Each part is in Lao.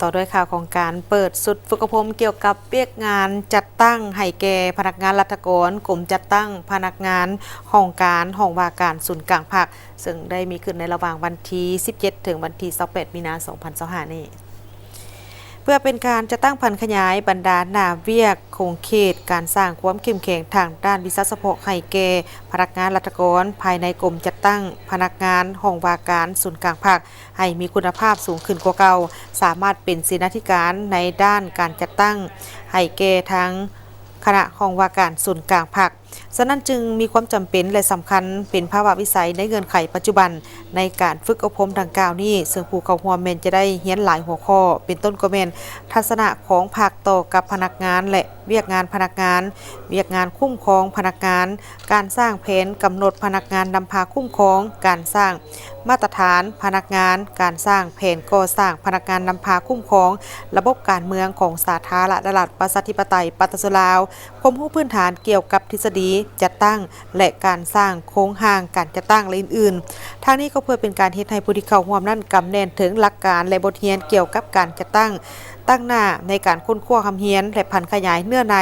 ຕໍ່ດ້ວຍຂ່າວຂອງການເປີດຊຸດຝຶກອົບຮົມກ່ຽວກັບວຽກງານຈັດຕັ້ງໃຫ້ແກ່ພະນັກງານລັດຖະກອນ ກົມຈັດຕັ້ງພະນັກງານຫ້ອງການ ຫ້ອງວ່າການສູນກາງພັກ ເຊິ່ງໄດ້ມີຂຶ້ນໃນລະຫວ່າງວັນທີສິບເຈັດ ເຖິງວັນທີຊາວແປດ ມີນາ ສອງພັນຊາວຫ້ານີ້ ເພື່ອເປັນການຈັດຕັ້ງຜັນຂະຫຍາຍບັນດາໜ້າວຽກຂົງເຂດການສ້າງຄວາມເຂັ້ມແຂງທາງດ້ານວິຊາສະເພາະໃຫ້ແກ່ພະນັກງານລັດຖະກອນ ພາຍໃນກົມຈັດຕັ້ງພະນັກງານ ຫ້ອງວ່າການສູນກາງພັກ ໃຫ້ມີຄຸນນະພາບສູງຂຶ້ນກວ່າເກົ່າ, ສາມາດເປັນເສນາທິການໃນດ້ານການຈັດຕັ້ງໃຫ້ແກ່ທາງຄະນະຫ້ອງວ່າການສູນກາງພັກ. ສະນັ້ນຈຶ່ງມີຄວາມຈຳເປັນ ແລະ ສຳຄັນເປັນພາວະວິໄສໃນເງື່ອນໄຂປັດຈຸບັນໃນການຝຶກອົບຮົມດັ່ງກ່າວນີ້, ເຊິ່ງຜູ້ເຂົ້າຮ່ວມແມ່ນຈະໄດ້ຮຽນຫຼາຍຫົວຂໍ້, ເປັນຕົ້ນກໍແມ່ນທັດສະນະຂອງພັກຕໍ່ກັບພະນັກງານ ແລະ ວຽກງານພະນັກງານ, ວຽກງານຄຸ້ມຄອງພະນັກງານ, ການສ້າງແຜນກຳນົດພະນັກງານນຳພາຄຸ້ມຄອງ, ການສ້າງມາດຕະຖານພະນັກງານ, ການສ້າງແຜນກໍ່ສ້າງພະນັກງານນຳພາຄຸ້ມຄອງ, ລະບົບການເມືອງຂອງສາທາລະນະລັດ ປະຊາທິປະໄຕ ປະຊາຊົນລາວ, ຄວາມຮູ້ພື້ນຖານກ່ຽວກັບທິດສະດີຈັດຕັ້ງ ແລະ ການສ້າງໂຄງຮ່າງການຈັດຕັ້ງ ແລະ ອື່ນໆ. ທາງນີ້ກໍເພື່ອເປັນການເຮັດໃຫ້ຜູ້ທີ່ເຂົ້າຮ່ວມນັ້ນກຳແໜ້ນເຖິງຫຼັກການ ແລະ ບົດຮຽນກ່ຽວກັບການຈັດຕັ້ງ, ຕັ້ງໜ້າໃນການຄົ້ນຄວ້າຮ່ຳຮຽນ ແລະ ຜັນຂະຫຍາຍເນື້ອໃນ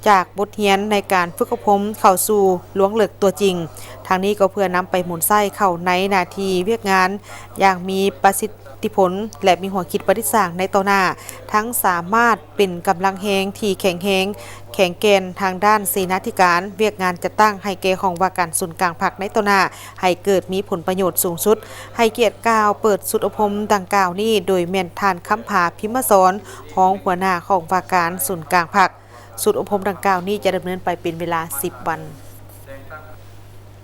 ຈາກບົດຮຽນໃນການຝຶກອົບຮົມເຂົ້າສູ່ລວງເລິກຕົວຈິງ. ທາງນີ້ກໍເພື່ອນຳໄປໝູນໃຊ້ເຂົ້າໃນໜ້າທີ່ວຽກງານຢ່າງມີປະສິດທິຜົນ ແລະ ມີຫົວຄິດປະດິດສ້າງໃນຕໍ່ໜ້າ, ທັງສາມາດເປັນກຳລັງແຮງທີ່ແຂງແຮງ, ແຂງແກ່ນທາງດ້ານເສນາທິການ, ວຽກງານຈັດຕັ້ງໃຫ້ແກ່ຫ້ອງວ່າການສູນກາງພັກໃນຕໍ່ໜ້າ, ໃຫ້ເກີດມີຜົນປະໂຫຍດສູງສຸດ. ໃຫ້ກຽດກ່າວເປີດຊຸດອົບຮົມດັ່ງກ່າວນີ້ ໂດຍແມ່ນທ່ານ ຄຳຜາ ພິມມະສອນ ຮອງຫົວໜ້າຫ້ອງວ່າການສູນກາງພັກ. ຊຸດອົບຮົມດັ່ງກ່າວນີ້ຈະດຳເນີນໄປເປັນເວລາສິບວັນ.